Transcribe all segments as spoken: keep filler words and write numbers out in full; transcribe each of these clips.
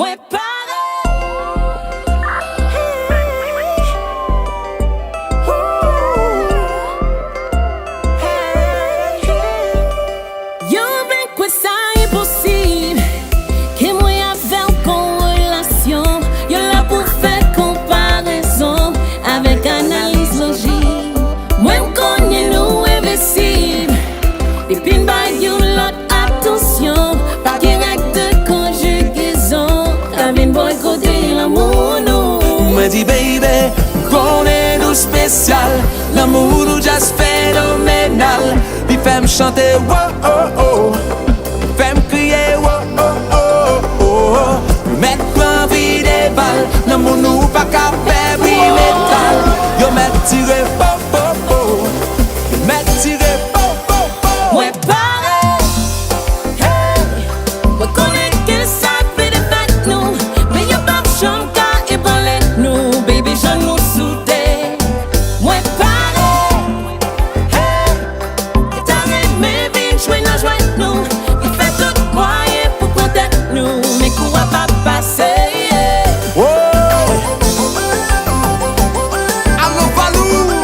Mwen pare. Hey. Ooh. Hey. Yo vle kwè sa enposib. Ke mwen avè w gon relasyon. Yo la pou fè konparezon avèk analiz lojik. Mwen m konnen nou envensib. Depi n bay yon lòt atansyon, pa gen règ de konjigezon ka vin bòykote lanmou nou. Mwen di, baby, konnen nou espesyal. Lanmou nou just fenomenal. Li fè m chante, wo, oh, oh. Fè m kriye, wo, oh, oh, oh, oh. Yo mèt pran vide bal. Lanmou nou pa ka fè bri metal. Yo mèt tire, po, po, po. Yo mèt tire, po, po, po. Mwen pare. Hey. Mwen konnen ke sa vle defèt nou, men yo p ap janm ka ebranle nou, baby, jan nou soude. Mwen pare. Hey. Yo ta renmen vin jwe nan jwèt nou. Yo fè tout mwayen pou pran tèt nou, men kou a p ap pase, yeah. Woy! Alo, Valou!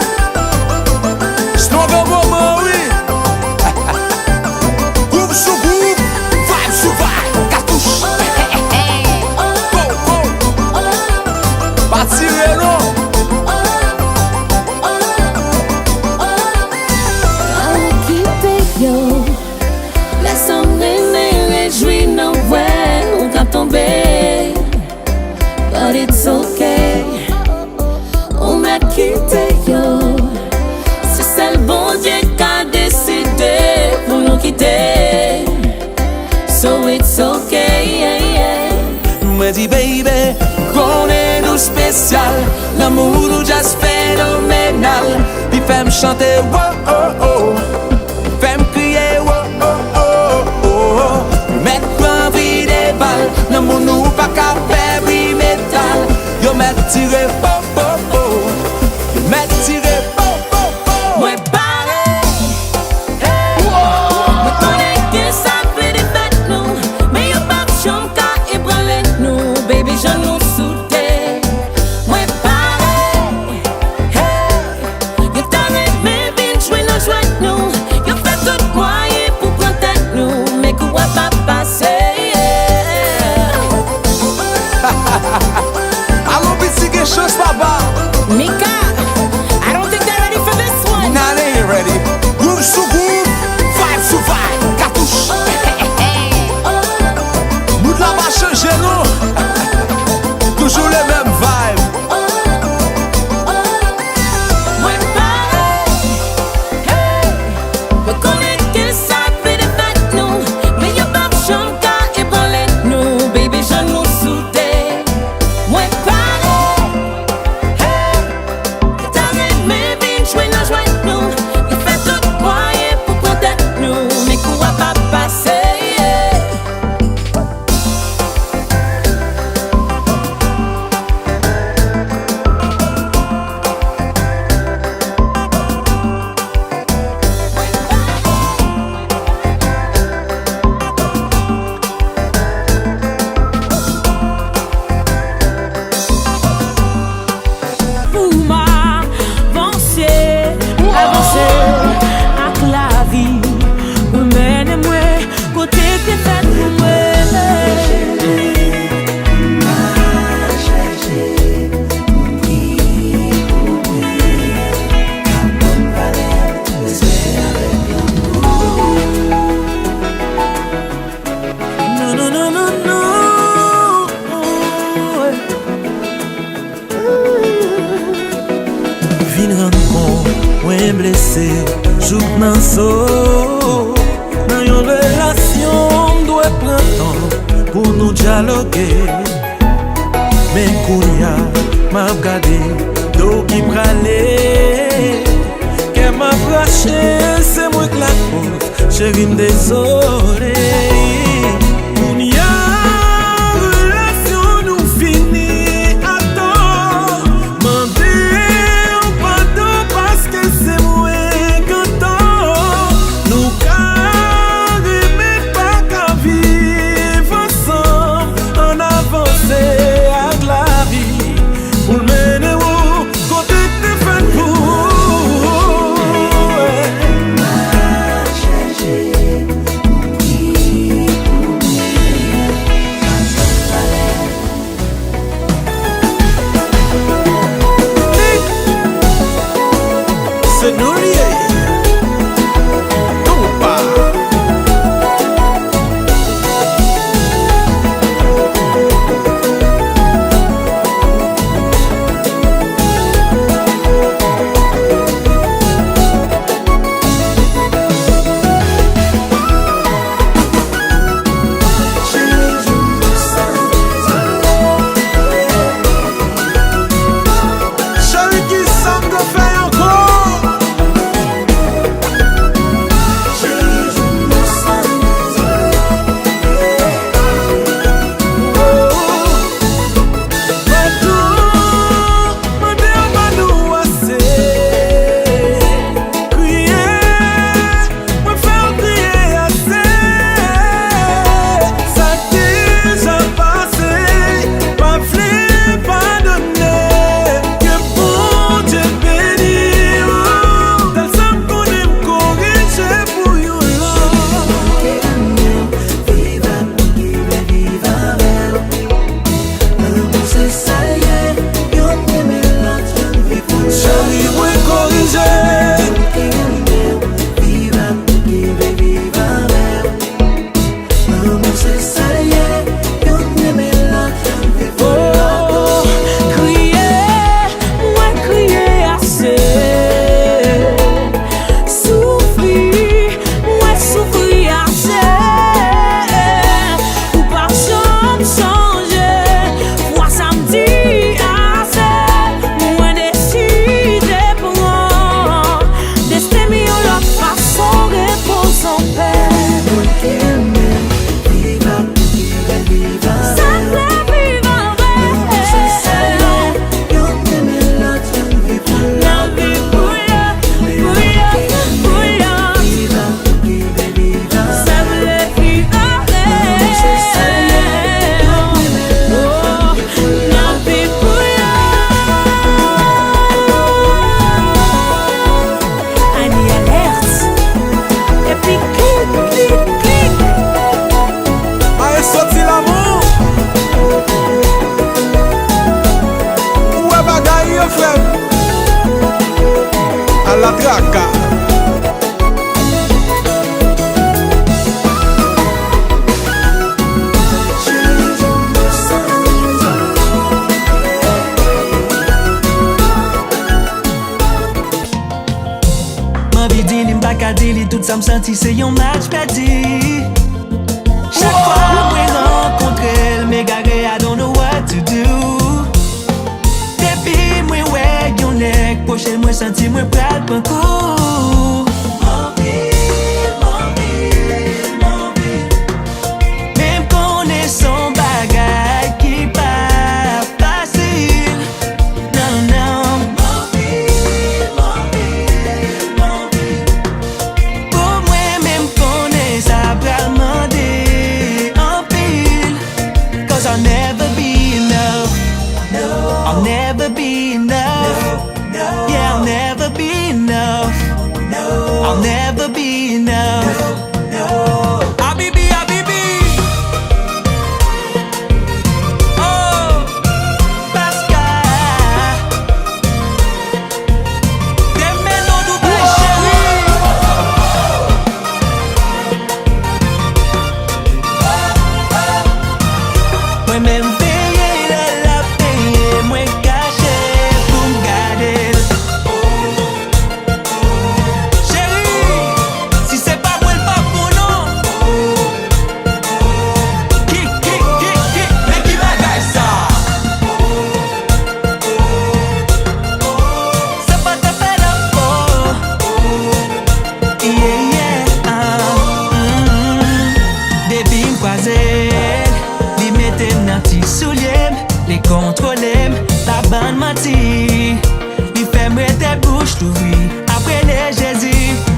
Stronger moman, wi! Gwoup sou gwoup, vibe sou vibe, katouch! Go, go! Pa tire, non! Pa kite yo. Lè sa m renmen rejwi nan wè ou k ap tonbe. But it's okay. Ou mèt kite yo. Se sèl Bondye ka deside pou nou kite. So it's okay, yeah, yeah. Mwen di, baby, konnen nou espesyal. Lanmou nou just fenomenal. Li fè m chante, wo, oh, oh. Fè m kriye, wo, oh, oh, oh. Yo mèt pran vide bal. Lanmou nou pa ka fè bri metal. Yo mèt tire, po, po, po. Yo mèt tire, po, po, po. Mwen pare. Hey. Mwen konnen ke sa vle defèt nou, men yo p ap janm ka ebranle nou, baby, jan nou soude. Mwen pare. Hey. Yo ta renmen vin jwe nan jwèt nou. Yo fè tout mwayen pou pran tèt nou, men kou a p ap pase, yeah. Alo, piti gen chans, papa. Mika, I don't think they're ready for this one. Nah, they ain't ready. Gwoup sou gwoup, vibe sou vibe, katouch. Bout la pa chanje, non. Toujou le menm vibe. Mwen pare. Hey. Mwen konnen ke sa vle defèt nou, men yo p ap janm ka ebranle nou, baby, jan nou soude. Mwen pare. Hey. Yo ta renmen vin jwe nan jwèt nou. Yo fè tout mwayen pou pran tèt nou, men kou a p ap pase, yeah. Pou m avanse, avanse ak lavi, ou mennen mwen kote k te fèt pou mwen. Non, non, non, non, non. Vin rann kont mwen blese jouk nan zo. Nan yon relasyon, m dwe pran tan pou nou dyaloge. Men kounye a, m ap gade do ki prale. Kè m ap rache, se mwen k lakòz. Cheri, m dezole. Kounye a, relasyon nou fini atò. Mande w padon paske se mwen k antò. Nou ka renmen, pa ka viv ansanm. Ann avanse. Sa m santi se yon match pèdi. Chak fwa mwen rankontre l, m egare, I don't know what to do. Depi mwen wè yon nèg pwoche l, mwen santi mwen pral pran kou. Anpil, anpil, anpil. Men m konnen s on bagay ki pa fasil. Non, non. Anpil, anpil, anpil. Pou mwen menm konnen sa pral mande anpil. 'Cause I'll never be enough. I'll never be enough. Yeah, I'll never be enough. I'll never be enough. Habibi, Habibi. Oh, Pascal. Demen nou Dubai, cheri. Mwen menm veye lè l ap veye, mwen kache pou m gade l. Cheri, si se pa mwen, l p ap bon non. Ki, ki, ki, ki, men ki bagay sa? Sa pa t ap fè l ankò. Yeah, yeah, ah, mm. Depi m kwaze l, li mete m nan ti soulye m, li kontwole m, pa ban m manti. Li fè m rete bouch louvri ap rele Jezi.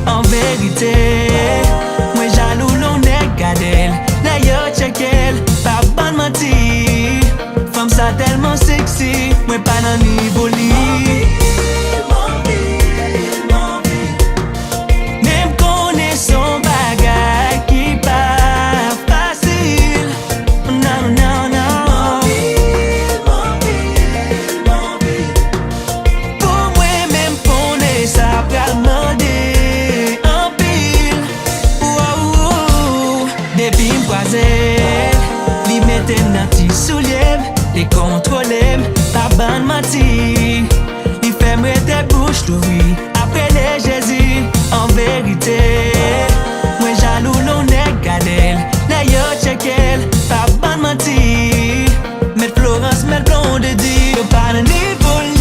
An verite, mwen jalou lè yon nèg gade l, lè yo tcheke l, pa ban m manti. Fanm sa tèlman sexy, mwen pa nan nivo li. Men m konnen s on bagay ki pa fasil. Non, non, non. Pou mwen menm konnen sa pral mande anpil. Wow, depi m kwaze l, li mete m nan ti soulye m, li kontwole m, pa ban m manti. Li fè m rete bouch louvri ap rele Jezi. An verite, mwen jalou lè yon nèg gade l, lè yo tcheke l, pa ban m manti. Mèt Florence, mèt Blondedy, yo pa nan nivo li.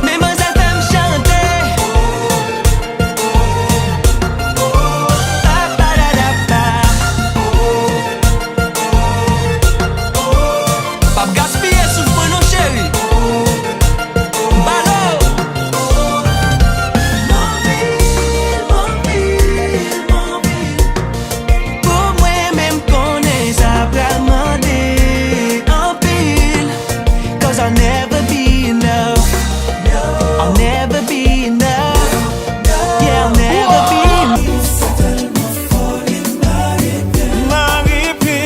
Men manzèl fè m chante. Pa, pa, da, da, pa. P ap gaspiye souf mwen non, cheri. Balo. Pou mwen menm konnen sa pral mande anpil. 'Cause I'll never be enough. I'll never be enough. Yeah, I'll never be enough. Mare pye,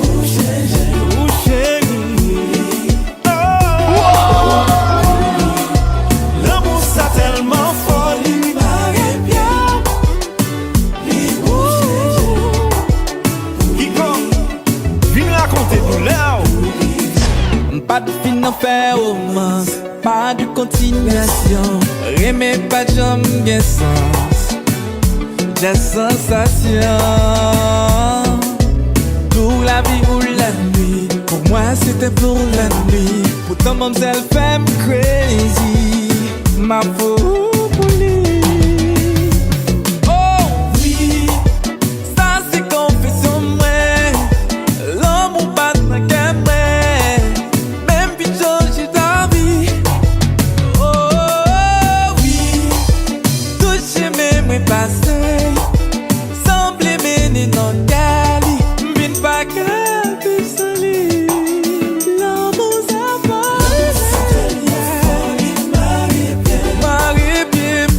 ou cheri. Lanmou sa tèlman fò, li mare pye m. Kiko, vin rakonte doulè w. M pa t fin nan fè romans, pa de kontinyasyon. Renmen pa t janm gen sans. Des sensations. Pour la vie ou la nuit, pour moi c'était pour la nuit. Pourtant manmzèl fè m crazy, m ap fou pou li. Oh wi, sa se konfesyon mwen. Lanmou pa t nan kè mwen. Menm pi tchonje ta vi. Oh wi, tout chemen mwen pase sanble mennen nan kè li. M vin pa ka viv san li. Lanmou sa pa mare pye m.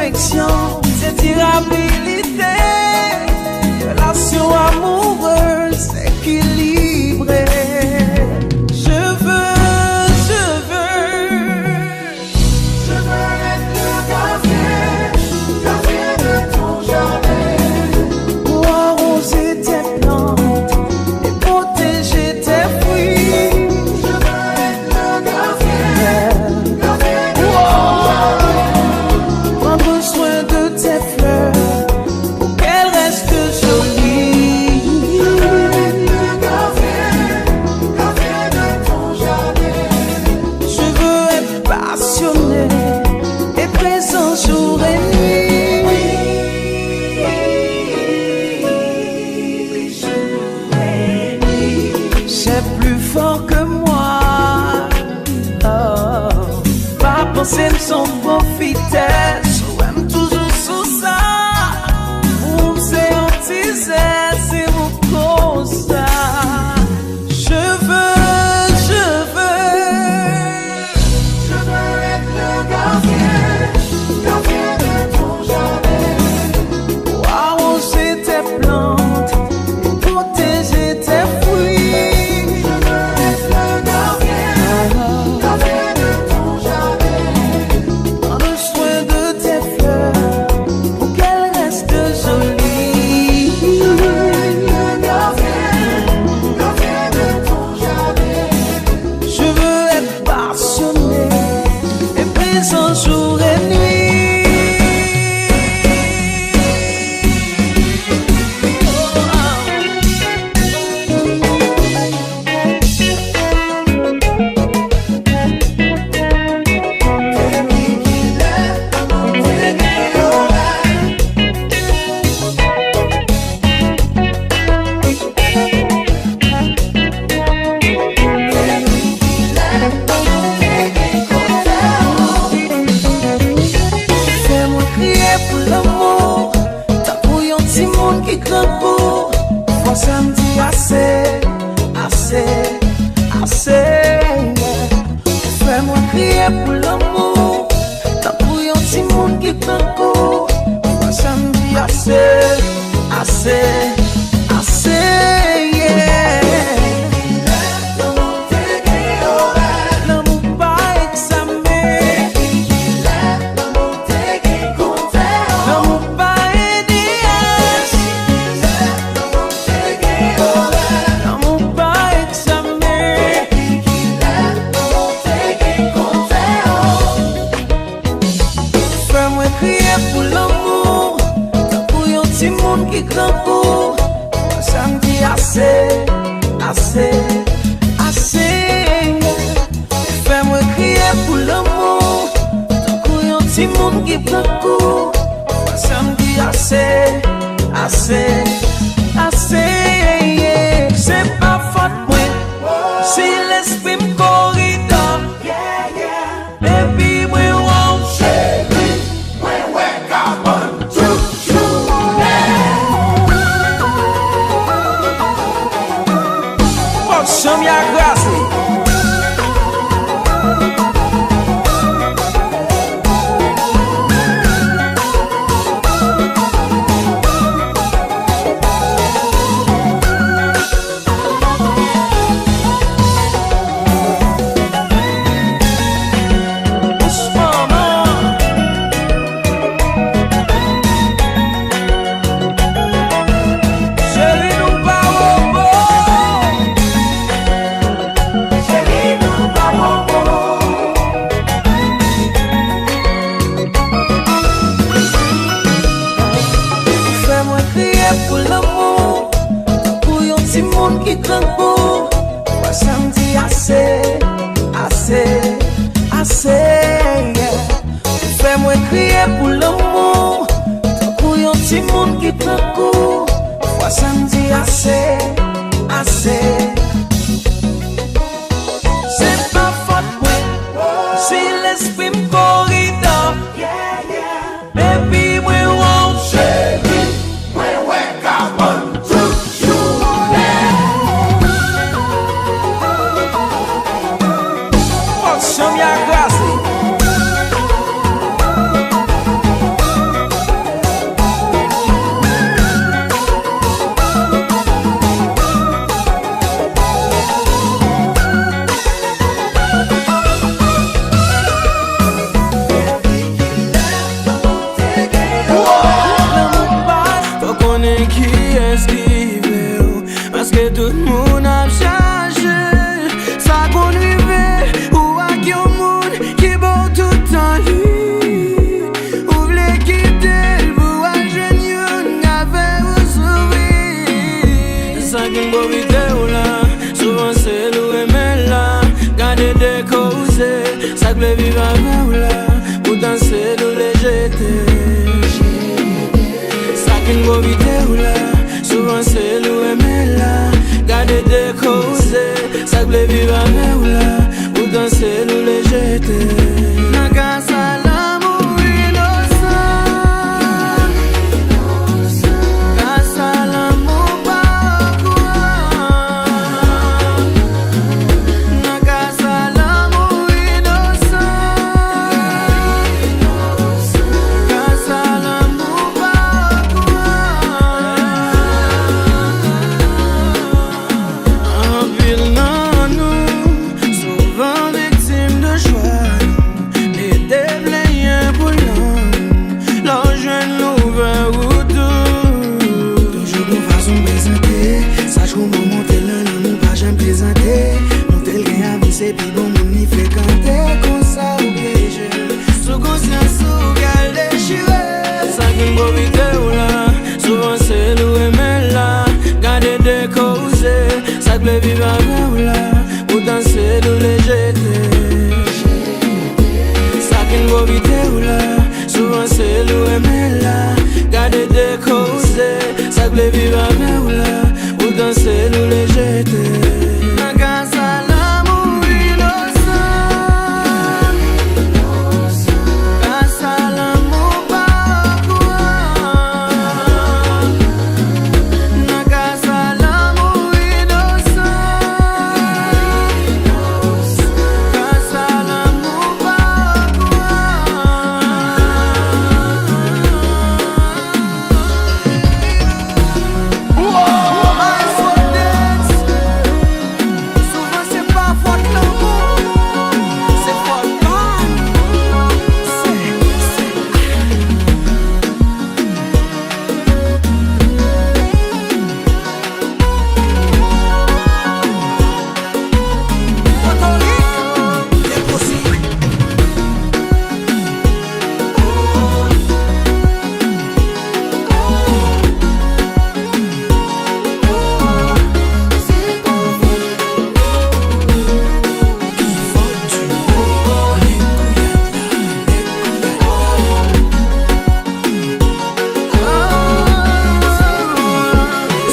Afeksyon, se dirabilite, relasyon amourez ekilibre. Je veux, je veux, je veux être le gardien, gardien de ton jardin. Pour arroser tes plantes et protéger tes fruits. Je veux être le gardien, gardien de ton jardin. Prendre soin de tes fleurs pour qu'elles restent jolies. Je veux être le gardien, gardien de ton jardin. Je veux être passionné et présent jour et nuit. C'est plus fort que moi. Oh. Pa panse m se yon pwofitè, si w wè m toujou sou sa. Pou m se yon ti zè, se yon konsa. Je veux, je veux, je veux être le gardien, gardien de ton jardin. Pour arroser tes plantes et protéger tes fruits. Je veux être le gardien, gardien de ton jardin. Prendre soin de tes fleurs pour qu'elles restent jolies. Je veux être le gardien, gardien de ton jardin. Je veux être passionné et présent jour et nuit. Fè mwen kriye pou lanmou, tankou yon timoun ki grangou. Fò sa m di ase, ase, ase, yeah. Fè mwen kriye pou lanmou, tankou yon timoun ki grangou. Fò sa m di ase, ase, ase, yeah. Lanmou pa egzame. Lanmou pa E D H. Lanmou pa egzame. Fè mwen kriye pou lanmou, tankou yon timoun ki grangou. Sa m di ase, ase, ase. Fè mwen kriye pou lanmou, tankou yon timoun ki pran kou. Sa m di ase, ase, ase. Se pa fòt mwen si lespri m koridò. Epi mwen wè w cheri, mwen wè kabann tout jounen. Fòk chanm ya krase. Fè mwen kriye pou lanmou, tankou yon timoun ki grangou. Fò sa m di ase, ase, ase, yeah. Fè mwen kriye pou lanmou, tankou yon timoun ki pran kou. Fò sa m di ase, ase. Se pa fòt mwen si lespri m koridò. Epi mwen wè w cheri, mwen wè kabann tout jounen. Fòk chanm ya krase. Vle viv avè w la, poutan se doulè jete. Sa ki n pwofite w la, souvan se l ou renmen la. Gade de koze, sa k vle viv avè w la, poutan se l ou vle jete. Nan ka sa lanmou inosan, ka sa lanmou pa okouran. Nan ka sa lanmou inosan, ka sa lanmou pa okouran. Anpil nan nou souvan viktim de chwa nou, mete plenyen pou lanmou. Lè w jwenn ouvè ou tou. Toujou gon fason prezante. Sach kouman monte l nan lanmou pa janm prezante. Monte l gen ami, se pi bon moun li frekante. Konsa ou pyeje. Sou konsyans ou, kè l dechire. Sa ki n pwofite w la, souvan se l ou renmen la. Gade de koze, sa k vle viv avè w la, poutan se l ou vle jete. Sa ki n pwofite w la, souvan se l ou renmen la. Gade de koze, sa k vle viv avè w la, poutan se l ou vle jete. Nan ka sa lanmou inosan, ka sa lanmou pa okouran. Nan ka sa lanmou inosan, ka sa lanmou pa okouran. Souvan se pa fòt lanmou, se fòt pa nou. Se, se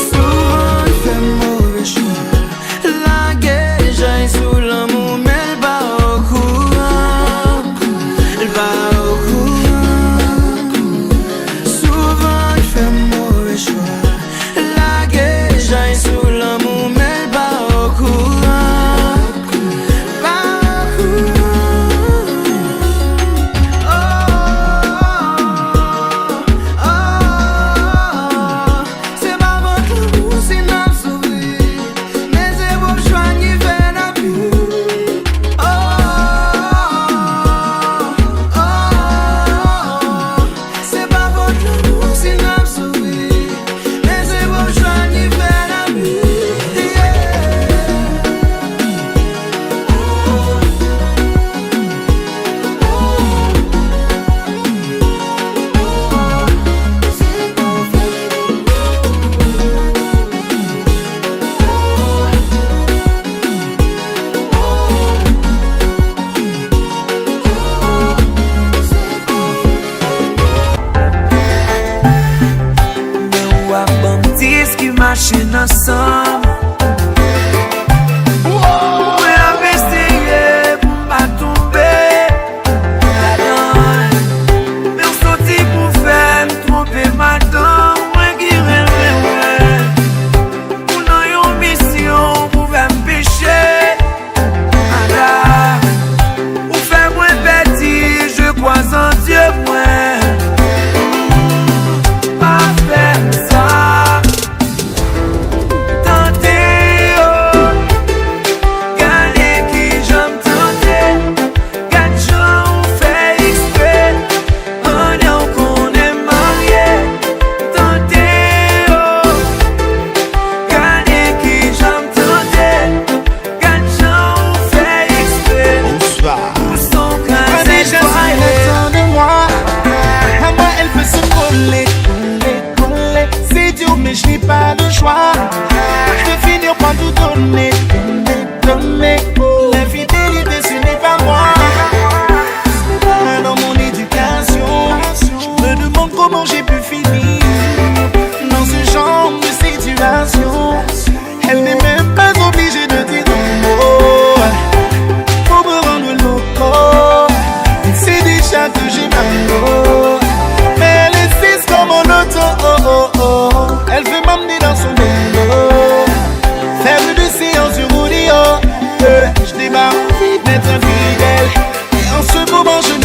Souvan fè move chwa. Lage jay sou lanmou, men l pa okouran. L pa okouran. Souvan l fè move chwa. Lage jay sou lanmou, men l pa okouran. Pa okouran. Oh, oh, oh, oh. Se pa fòt lanmou si n ap soufri, men se bon chwa ki fè n ap viv. Oh, oh, oh, oh. Se pa fòt lanmou si n ap soufri, men se bon chwa ki fè n ap viv. Yeah. Men w ap ban m dis ki mache nan san m. Mwen ap eseye pou m pa tonbe ladan l. Men w soti pou fè m twonpe madanm mwen ki renmen mwen. Ou nan yon misyon pou fè m peche. Ada, ou fè mwen pèdi, je crois en Dieu mwen. Pa fè m sa.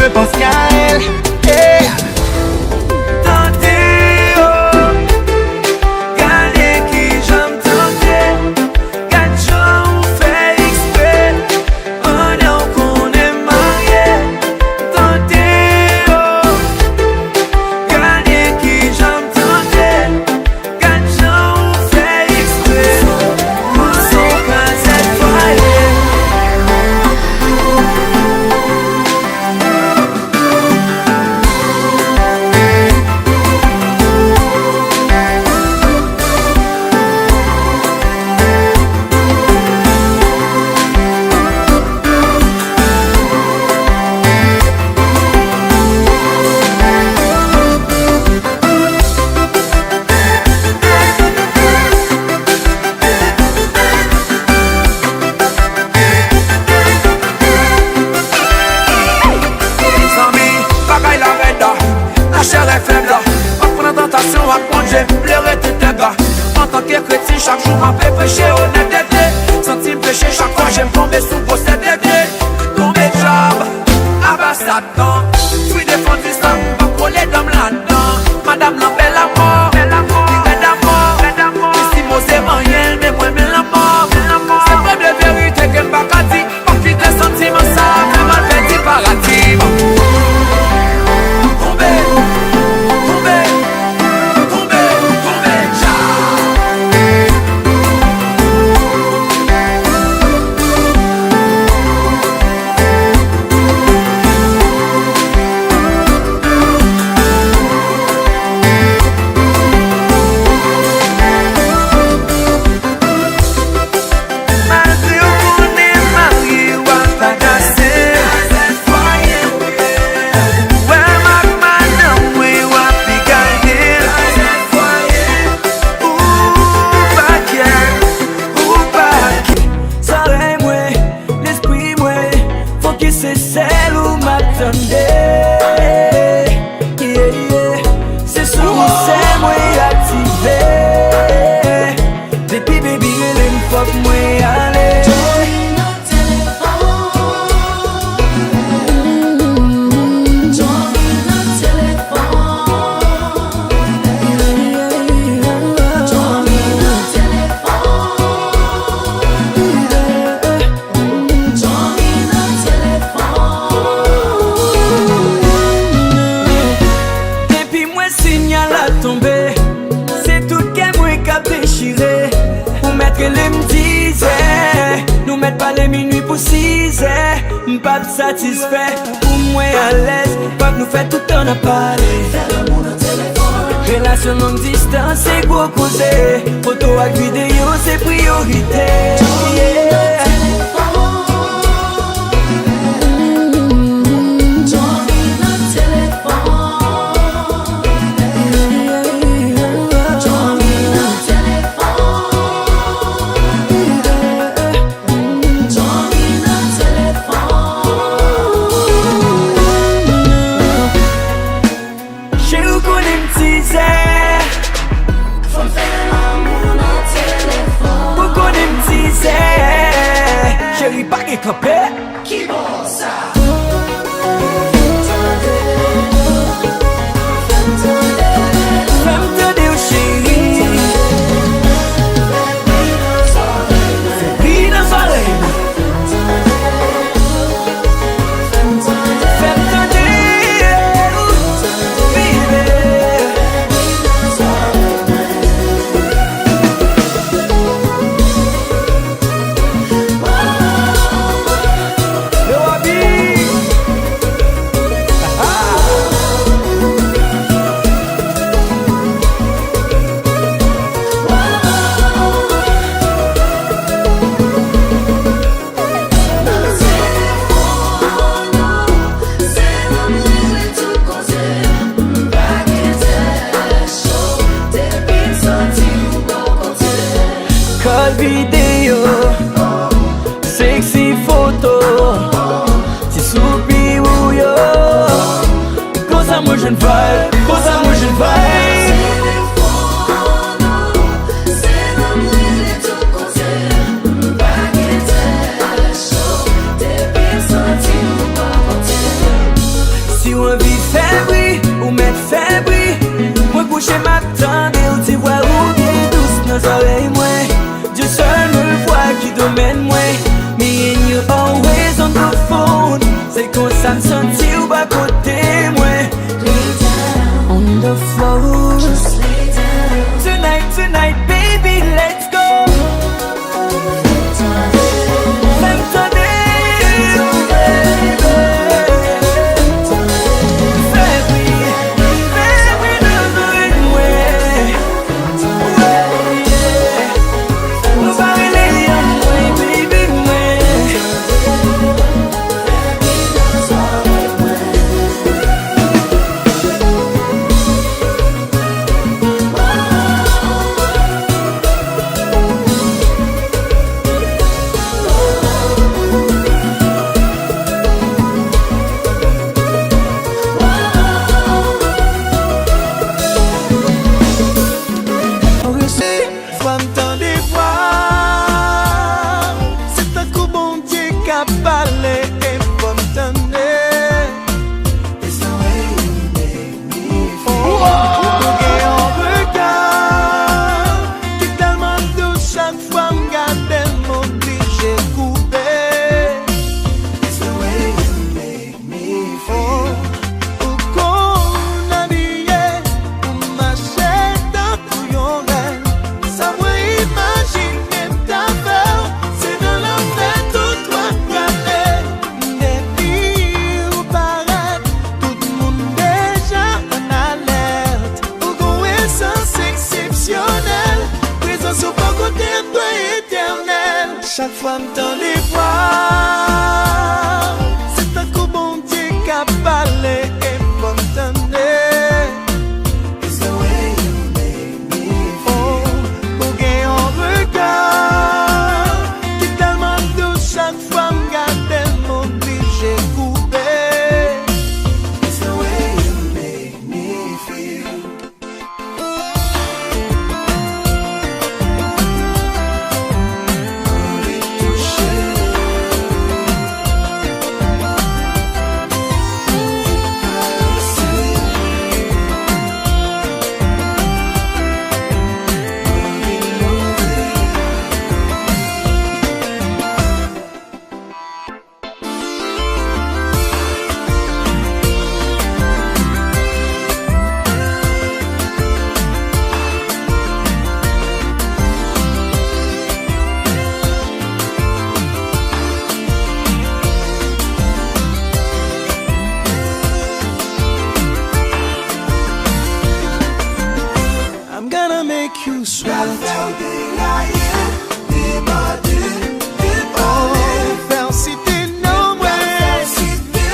Je pense qu'à elle. Yeah. Tante, oh, gade kijan m tante. Gad jan ou fè eksprè, pandan w konnen m marye. Tante, oh, gade kijan m tante. Gad jan ou fè eksprè, panse w ka sèt fwaye. Mezanmi, bagay la rèd la, lachè fèb la. M ap pran tantasyon ak Bondye, m vle rete tèg la. Antanke kretyen, chak jou m ape preche onètete. Santi m peche chak fwa je m tonbe sou gwosè tete. Tonbe dyab, aba Satan. Fwi defann sistèm, m p ap kole dan m ladan. Madanm nan bèl amò, li rèd amò. Li simoze manyen l, men mwen men lanmò. Se premye verite ke m pa ka di. Pa kite santiman sa fè m al pèdi paradi m. Tonbe, tonbe, tonbe, tonbe, dja. Malgre w konnen marye w ap agase. Wè m ak madanm mwen w ap pi gade. Ou pa kè, ou pa kè. Zòrèy mwen, lespri mwen, fokis se sèl ou m ap tande. Yeah, yeah. Se sou ou sè mwen aktive. Depi baby rele m fòk mwen ale. Depi m wè siyal la tonbe, se tout kè mwen k ap dechire. Ou mèt rele m dizè, nou mèt pale minui pou sizè. M p ap satisfè, pou mwen alèz, fòk nou fè tout tan n ap pale. Relasyon long distans se gwo koze. Foto ak videyo se priyorite. Yeah. Cheri, ou konnen m tizè. Ou konnen m tizè. Cheri, pa gen kanpe. Fè m tande w, cheri. Fè bri nan zòrèy mwen. Fè m tande w, baby. Kòl videyo, sexy foto, ti soupir ou yo. Konsa mwen jwenn vibe, konsa mwen jwenn vibe. Se konsa m santi w bò kote mwen. Lay down. On the floor. Just lay down. Tonight, tonight, baby, let's go. Fè m tande, baby. Fè bri, fè bri nan zòrèy mwen. Fò m tande vwa w. Se tankou Bondye k ap pale e fò m tande. It's the way you make me feel. Ou gen yon rega ki tèlman dous, chak fwa m gade l, m oblije koupe. It's the way you make Oh, ou konn abiye, ou mache tankou yon rèn. Sa mwen imajine m ta fè w, se nan lanfè tout dwat prale. Depi ou parèt, tout moun deja an alèt. Ou gon esans eksepsyonèl, prezans ou bò kote m dwe etènèl. Chak fwa m tande vwa w, se tankou Bondye k ap pale e fò m tande. It's the way you make me feel. Oh, ou gen yon rega ki tèlman dous, chak fwa m gade l, m oblije koupe. It's the way you make me feel. I'm gonna make you sweat. Pral fè w degaye, debòde, depale. Oh, fè w site non mwen. Pral fè w site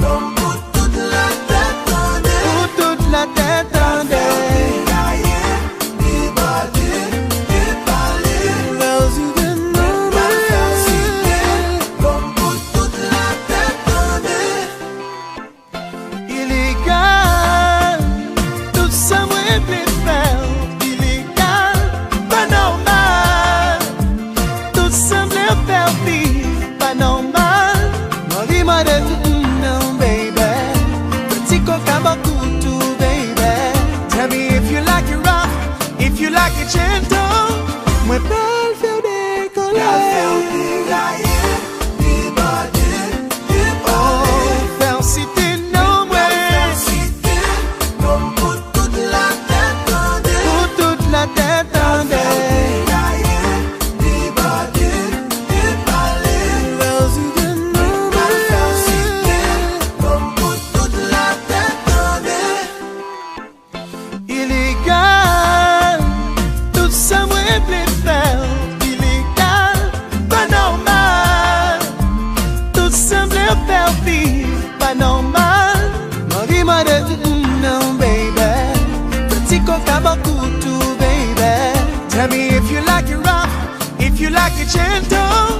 non m pou tout latè tande. Pou tout latè tande. Pral fè w degaye, debòde, depale. Pral fè w site non m pou tout latè tande. Ilegal, tout sa mwen vle fè w ilegal, pa nòmal. Tout sa m vle fè w viv, pa nòmal. Mwen vle mande, mm, mm, non, baby. Yon ti koka bò kout ou, baby. Tell me if you like it rough, if you like it gentle. Mwen pral fè w dekole. Pral fè w degaye, debòde, depale. Oh, fè w site non mwen. Fè w site non m pou tout latè tande. Pou tout latè tande. Pral fè w degaye, debòde, depale. Fè w site non mwen. Fè w site non m pou tout latè tande. Ilegal, tout sa mwen vle fè w ilegal, pa nòmal. Tout sa m vle fè w viv, pa nòmal. Mwen vle mande, mm, mm, non, baby. Yon ti koka bò kout ou, baby. Tell me if you like it rough, if you like it gentle.